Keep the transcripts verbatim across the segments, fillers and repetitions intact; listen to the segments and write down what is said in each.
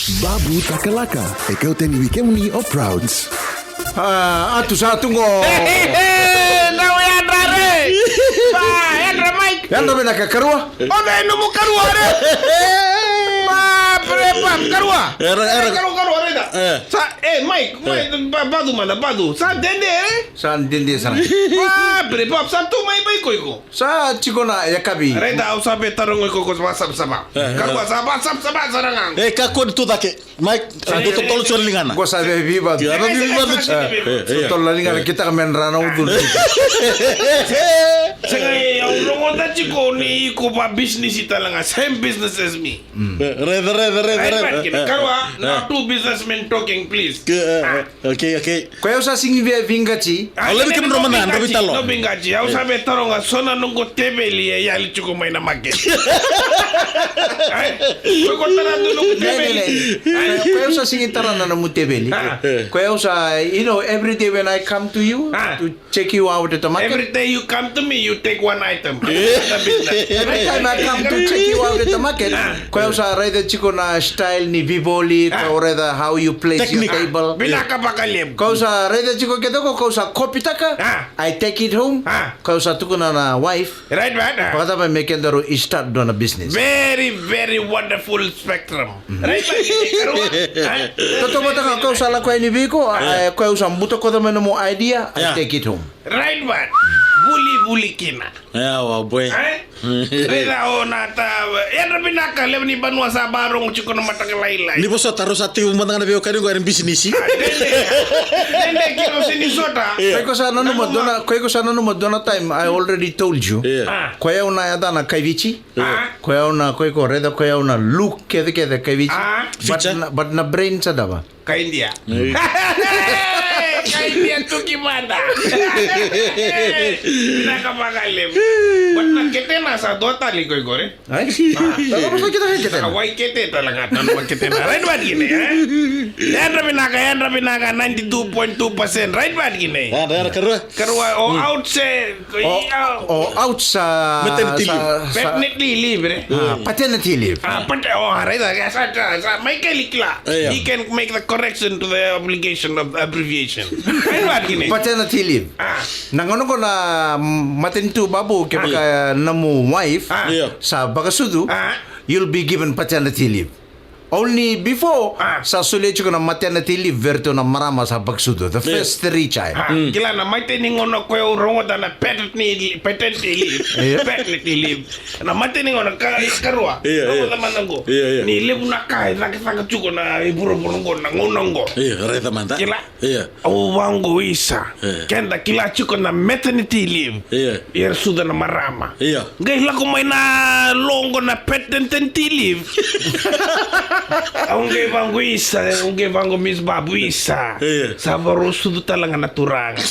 Babu Takalaka, e kau tani wikemuni o Prouds. Ah, atu sa tu qo. Hey, hey, hey, na u yadra re. Ba, yadra Mike. Yadra vinaka karua. O na inomu karua re. Ba, pre, ba, karua. Era, era. Karua, karua, reda. Eh. Sa, eh, Mike, Mike, ba, badu mana, badu. Sa dede, eh? Sa dede sara. Ba, pre, ba, sa tu mai bai koiko. Sa tiko na yakavi. Reda, au sa be taroga iko ko sa ba, sa ba, sa ba. Eh, eh. Karua sa ba, sa ba, sa ba, sara ga. Eh, kakua ni tu cake. Mike, sa dua totolo tiko na ligana. Qo sa via viva. Sa via viva. Sa totolo na ligana, kitaka me dra na ucu. Sega, e, au rogoca tiko ni iko va business tale ga. Same business as me. Raica, raica, raica, raica. Karua, now two businessmen talking, please. Okay, okay. Koya au sa sigi via viqati. Au levi kemudrou mada, drau veitalanoa. Drau veiqati. Au sa via taroga so na noqu teveli e yali tiko mai na maketi. Ai, ko iko tara na noqu teveli. Koya au sa sigi tara na nomu teveli. Koya au sa, you know, every day when I come to you to check you out at the market. Every day you come to me, you take one item. Every time I come to check you out at the market, koya au sa raica tiko na style ni vivoli, koya au raica how you place your table. Vinaka vakalevu. Koya au sa raica tiko kece ko, koya au sa kopitaka. I take it home. Koya au sa tukuna na wife. Right, right. Vakacava me kedaru start dua na business. Very, very wonderful spectrum. Right, right. Tautauvata ga koya au sa lako yani vei iko, koya au sa butakoca mai nomu idea, I take it home. Right, man. Vuli, vuli kina. Yawa, boy. Raica o na ta, yadra vinaka, levu ni vanua sa varogo tiko na mataka lailai. Ni vosota, rau sa tekivu mada ga na veiwekani qo era bisinisi. Dede, dede kiro sini sota. Koya iko sa nanuma dua na, koya iko sa nanuma dua na time, I already told you. Koya au na yacana Kaivici. Koya au na, koya iko raica, koya au na look kecekece Kaivici. But na, but na brain sa dava. Ka India. Ka India tuki mada. Vinaka vakalevu. But na ketena sa dua tale iko iko re. Ai? Sa dua sa ketena, ketena. Sa wai kete tale ga tanu ma ketena. Right, what kine, eh? Yadra vinaka, yadra vinaka, ninety-two point two percent. Right, what kine? Yadra, yadra, karua. Karua, o out se, o out sa, paternity leave, re? Paternity leave. Ah, pat-, oh, raica, sa, sa, sa, Michael i kila. He can make the correction to the obligation of abbreviation. Paternity leave. Na gauna qo na matanitu, Babu, kevaka nomu wife sa vakasucu, you'll be given paternity leave. Only before, sa solia tiko na maternity leave vei iratou na marama sa vakasucu. The first three child. Kila na maternity gauna koya au rogoca na paternity, paternity leave. Paternity leave. Na maternity gauna ka, karua. Rogoca mada qo. Ni levu na ka e cakacaka tiko na i vuravura qo na gauna qo. Raica mada. Kila. Au vaqo isa. Keda kila tiko na maternity leave. Ia era sucu na marama. Qai lako mai na logo na paternity leave. Au qai vaqo isa, au qai vaqo Miss Babu isa. Sa varau sucu tale ga na turaga.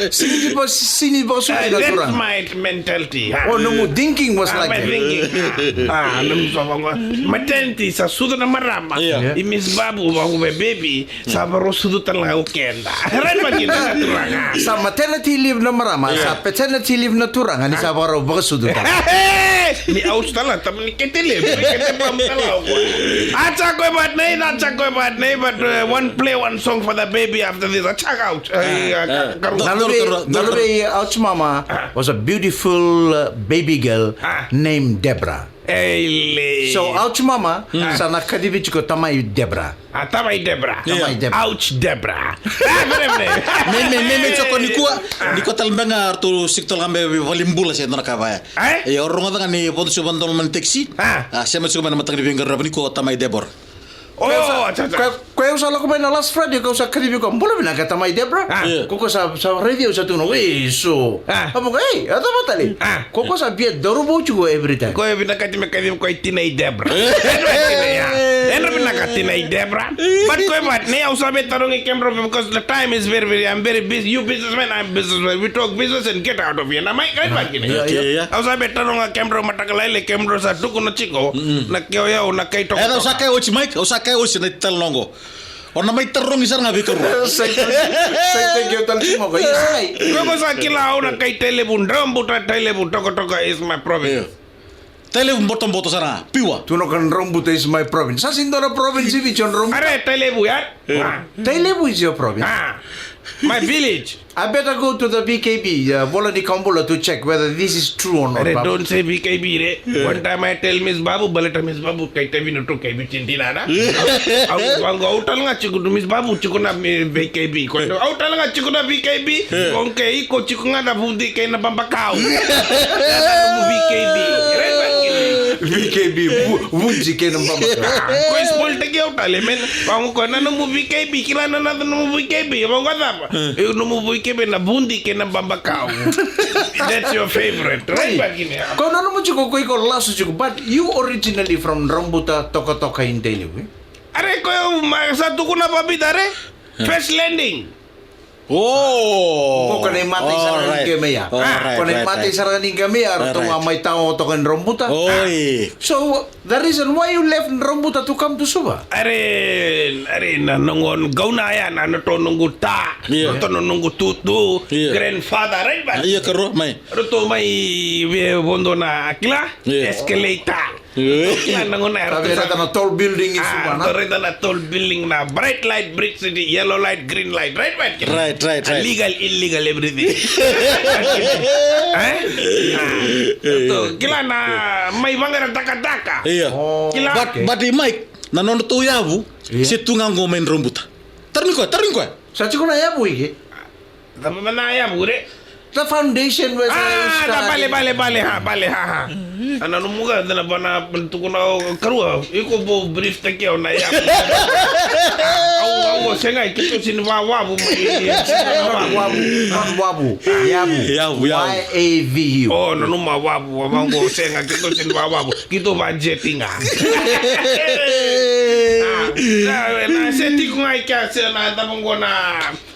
Sini vakasucu na turaga. That's my mentality. Oh, nomu thinking was like that. My thinking. Ah, nomu sa vaqo. Maternity sa sucu na marama. I Miss Babu vaqo me baby. Sa varau sucu tale ga o keda. Right, but you know, na turaga. Sa maternity leave na marama, sa paternity leave na turaga, ni sa varau vakasucu tale ga. Ni au sa tale ga, tama ni kete levu, ni kete pamu tale ga o koya. A check koya but nei, a check koya but nei, but, uh, one play, one song for the baby after this. A check out. Ai, a, ka, karua. Nalu vei, nalu vei Ouch Mama was a beautiful, uh, baby girl named Deborah. Ele. So, Ouch Mama, sa na kacivi tiko Tamai Debra. A, Tamai Debra. Tamai Debra. Ouch Debra. Me, me, me, me tiko nikua, nikua tale beka ga ratou siko tale ga me valenibula se dua na ka vaya. E, au rogoca ga ni vodo tiko vadolu mai na taxi. A, sema tiko mai na mataka ni veiqaravi nikua o Tamai Debra. O, koya au sa lako mai na last Friday, kau sa kacivi koya, bula vinaka Tamai Debra. Ko koya sa, sa raici au sa tukuna, wei, so. A vaka, ei, a cava tale? Ko koya sa via daru vou tiko every time. Koya vinakati me kacivi koya i Tinai Debra. Yadra vinaka Tinai Debra. But koya vata, nei au sa via tarogi kemudrau, because the time is very, very, I'm very busy. You businessman, I'm businessman. We talk business and get out of here. Na mai, kai vata kina. Au sa via taroga kemudrau mataka lailai, kemudrau sa tukuna tiko. Na ke o yau, na kai toka. E, au sa kaya oti, Mike, au sa kaya oti na italanoa qo. O na mai tarogi sara ga vei karua. Sa, sa thank you tale tiko qo. Yes, ai. Ko ko sa kila au na kai Tailevu, Drabuta, Tailevu, Tokatoka is my province. Tailevu botoboto sara, pure. Tunoka, Draubuta is my province. Sa sega ni dua na province i Viti o Draubuta. Are, Tailevu, ya? Ah. Tailevu is your province. Ah. My village. I better go to the V K B, uh, Vola ni Kaubula, to check whether this is true or not, Babu. Don't say V K B, re. Yeah. One time I tell Miss Babu, baleta Miss Babu, kai tavi na tu, kai Viti dina, na? Yeah. Au, au, au, au tale ga tiko tu, Miss Babu, tiko na, me, V K B. Ko, au tale ga tiko na V K B, yeah, ko kei iko tiko ga na Vudi kei na Babakau. Na nomu V K B. Right, right. V K B, Vu-, Vudi kei na Babakau. Ko spoil taki au tale, man. Vaqo ko na nomu V K B, kila na, na nomu V K B, vaqo cava? Hmm. E nomu V K B na Vudi kei na Babakau. That's your favorite, right? Hey, back in here. Ko na nomu tiko, ko iko lasu tiko, but you originally from Draubuta, Tokatoka in Tailevu, eh? Are ko au, ma, sa tukuna Babita, are? Hmm. First landing. Oh. Ko na imatai sara ni game ya. All right, all right. Ko na imatai sara ni game ya, ratou a mai tao toka ni Draubuta. Oi. So, the reason why you left Draubuta to come to Suva? Are, are na noqu gauna ya, na noqu ta, yeah, noqu tutu, yeah, grandfather, right, ba? Ia, karua, mai. Ratou mai, e, vodo na kila, yeah, escalator. Kila na gauna ya, ratou raica na tall building i Suva, na? Ratou raica na tall building, na bright light, brick city, yellow light, green light, right, right? Right, right, right. Legal, illegal, everything. Eh? Ah, ratou kila na mai vaqara takataka. Ia. Oh, kila. But, okay, but i Mike, na nodratou yavu, ia, se tu ga qo mai Draubuta. Tarogi koya, tarogi koya. Sa tiko na yavu i ke? Cava na yavu, re? The foundation was, ah, started. Bale, bale, bale, ha, bale, ha, ha. A na nomu ga, na vana, tukuna o karua, iko bau brief taki au na yavu. Au, au, sega, keitou sega ni vawavu, mai, sega ni vawavu. Wavu, wavu, yavu. Yavu, yavu. Y A V U. Oh, na nomu wavu, wavu, sega, keitou sega ni vawavu. Keitou vajetting ga. Ah, na, na se tiko ga i kea, se na, cava qo na,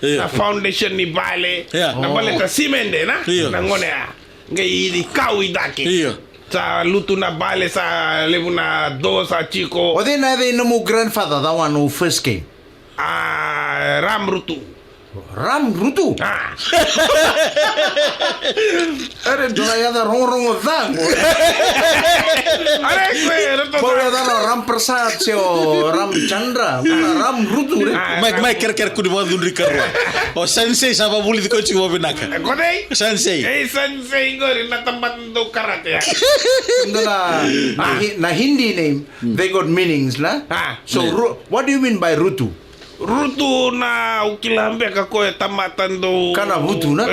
yeah, na foundation ni vale. Yeah. Na vale ta simende, na? Yeah. Na gone ya. Qai kau i cake. Yeah. Sa lutu na vale, sa levu na do sa tiko. O cei na yaca i nomu grandfather, the one who first came? Ah, Ram Rutu. Ram Rutu? Ah. Are, dua na yaca rogorogo ca qo. Are, ko e, ratou bau yaca na Ram Prasad se o Ram Chandra, Ram Rutu, re. Ah, Mike, Ram. Mike, kere, kere, kua ni vakacudrui karua. O sensei sa vakavulici koya tiko vakavinaka. Ko cei? Sensei. Ei, sensei qori na tabata dau karate ya. Dua na, na Hi-, na Hindi name, they got meanings, na? Ah. So, yeah. Ru-, what do you mean by Rutu? Rutu na, au kila beka ko e tamata dau kana vutu, na?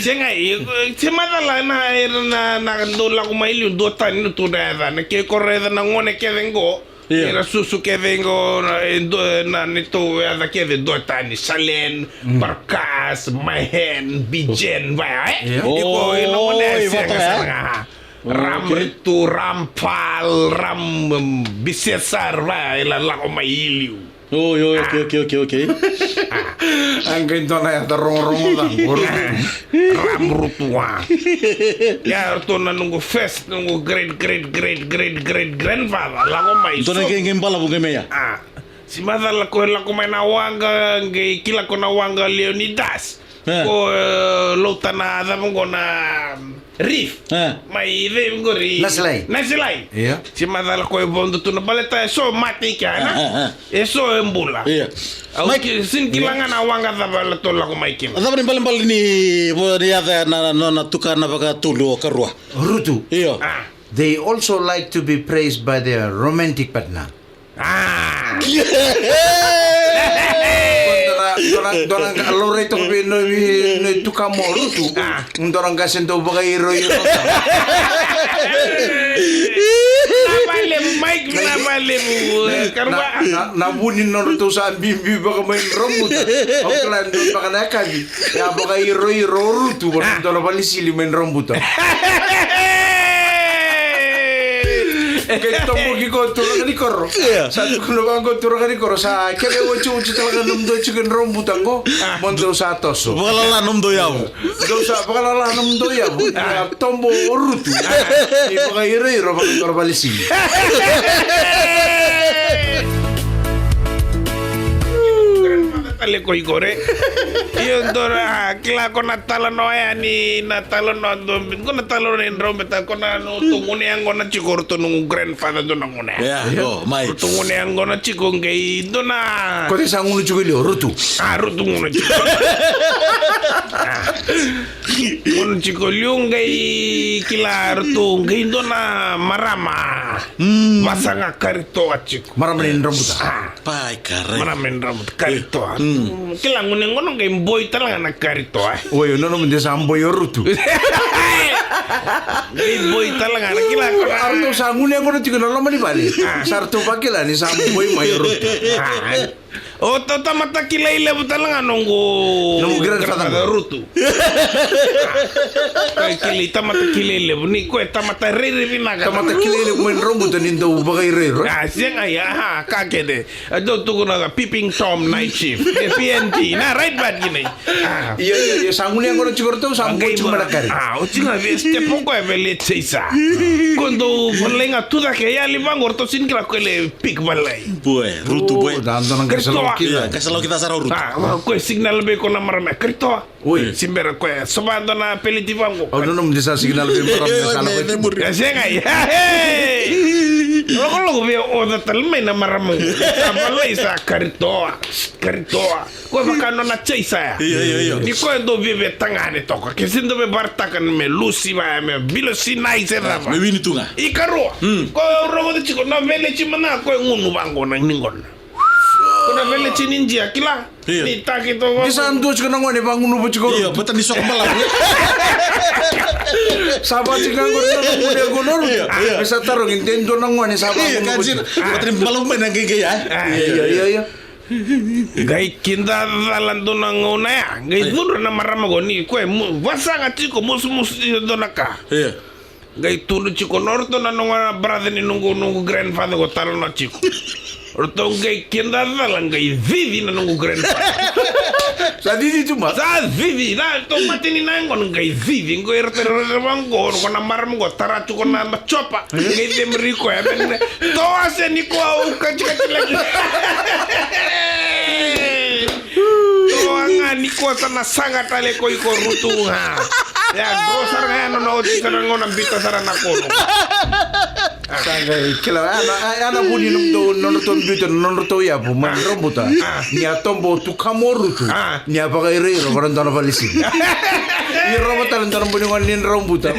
Sega, e, se macala na, na, na dau lako mai liu, duatani na tu na yaca, na ke ko raica na gone kece qo, yeah, era susu kece qo, na, e, du-, na neitou yaca kece, duatani, Salen, mm, Barkas, Mahen, Bijen, va, e? Yeah. Iko, ina gone, oi, sega, vata, sega. Ram, okay. Ritu, Ram Pal, Ram, um, Bisesar, va, e la lako mai i liu. Oi, oi, okay, okay, okay, okay. A qai dua na yaca rogorogo ca qo, Rutu. Ram Rutu, a. Ia, ratou na noqu first, noqu great, great, great, great, great grandfather, lako mai. Dua na so, qai, qai balavu qai mai ya. A. Se macala ko e lako mai na waqa, qai kila ko na waqa Leonidas. E. Ko, e, lauta na cava qo na reef. E. Mai cei qori? Nasilai. Nasilai. Io. Se macala ko e vodo tu na baleta e so mate i kea, na? E, e, e. E so e bula. Io. Au Mike, ki-, sega ni kila ga na waqa cava eratou lako mai kina. Cava na ibalebale ni vo-, ni yaca na, na, na tukana vakatolu o karua? Rutu. Io. A. They also like to be praised by their romantic partner. A. Dua na, dua na, dua na, laurai toka vei na, vei na tuka mo Rutu. A. Dua na qase dau vakairoiro. Na valevu, Mike, na valevu. Na, na, na vu ni nodratou sa bibi vaka mai Draubuta. Au kila ni baka na yakavi. Ia vakairoiro o Rutu, vaka dua na valesili mai Draubuta. Kei toboki ko turaga ni koro. Ia. Sa tukuna vaqo turaga ni koro, sa kere otioti tale ga nomudou tiko e Draubuta qo. A. Mo dou sa toso. Vakalala nomudou yavu. Dou sa vakalala nomudou yavu. A. Ia tobo o Rutu. A. Ni vakairoiro vaka dua na valesili. tale ko i kore. Io dua na, kila ko na talanoa yani, na talanoa dua, ko na talanoa ni drau beta, ko na no tu gune yaqona tiko o ratou noqu grandfather dua na gune. Ia, o mai. Ratou gune yaqona tiko qai dua na. Ko te sa gunu tiko i liu, Rutu. A, Rutu gunu tiko. A. Gunu tiko liu qai kila ratou qai dua na marama. Mm. Vasaga Karitoa tiko. Marama ni Drabuta. A. Pai kare. Marama ni Drabuta Karitoa. Mm. Kila gunu yaqona qai boi tale ga na Karitoa. Oi, o nona mo de sa boi o Rutu. Qai boi tale ga na kila ko na. A ratou sa gunu yaqona tiko na loma ni vale. A. Sa ratou vakila ni sa boi mai o Rutu. A. O ta-, tamata kilai levu tale ga noqu. Noqu grandfather. Grandfather Rutu. Kai kilai tamata kilai levu ni koya tamata rairai vinaka. Tamata kilai levu mai Drabuta ni dau vakairairai. A, sega ia, aha, ka kede. A dau tukuna ga peeping Tom night shift. E P N T. Na right bad kinai. A. Ia, ia, ia, sa gunu yaqona tiko ratou, sa boi tiko mai na kari. A, o tiko ga vei step o koya vei le Chaser. Ko dau valai ga tu cake, yali vaqo, ratou sini kila ko le pick valai. Boy, Rutu boy. O, da dua na qai sa lau kina. Ia, qai sa lau kina sara o Rutu. A, ko e signal vei ko na marama, Karitoa. Oi. Sibera ko e, sova dua na peleti vaqo. Au nanuma ni sa signal vei marama, sa na ko e. E sega ia. Lokoloko vei o ca tale mai na marama. Sa valai sa Karitoa. Karitoa. Ko e vaka nona Chaser ya. Io, io, io. Ni ko e dau via via tagane toka. Ke se dau via varataka me lusi vaya, me bilo sinai se cava. Me wini tu ga. I karua. Mm. Ko e rogoca tiko na veleti mana ko e gunu vaqo na ni qona. Ko na veleti ni Idia, kila. Io. Ni taki to. Ni sa dua tiko na gone vagunuva tiko. Io, bata ni soko balavu. Sa va tiko ga qo na gone qo noru. Io, io. Ni sa tarogi de dua na gone sa vagunuva tiko. Bata ni balavu mai na qeqei, a? A, io, io, io. Qai kidacala dua na gauna ya. Qai cudru na marama qo ni koya mu-, vasaga tiko, musumusu tiko dua na ka. Io. Qai tudu tiko na oratou na noqu brother ni noqu, noqu grandfather qo talanoa tiko. Oratou qai kidacala qai cici na noqu grandfather. Sa cici tu ma? Sa cici, na, ratou mate ni na yaqona qai cici. Qo iratou rerevaqo, ko na marama qo tara tiko na macopa. Qai cemuri koya, me ne, toa se ni koa au katikati laki. Toa ga ni koa sa na saga tale ko iko Rutu ga. Ya, dro sara ga ya nona oti sara ga na bita sara na kono. Sa qai kila, ya na, ya na vu ni nodratou, nodratou biuta, nodratou yavu, mai Drabuta. Ni a tobo tu ka mo Rutu. Ni a vakairairai, vara dua na valesi. Ni rova tale dua na buni gone ni Drabuta.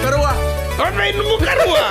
Karua. O vei nomu karua?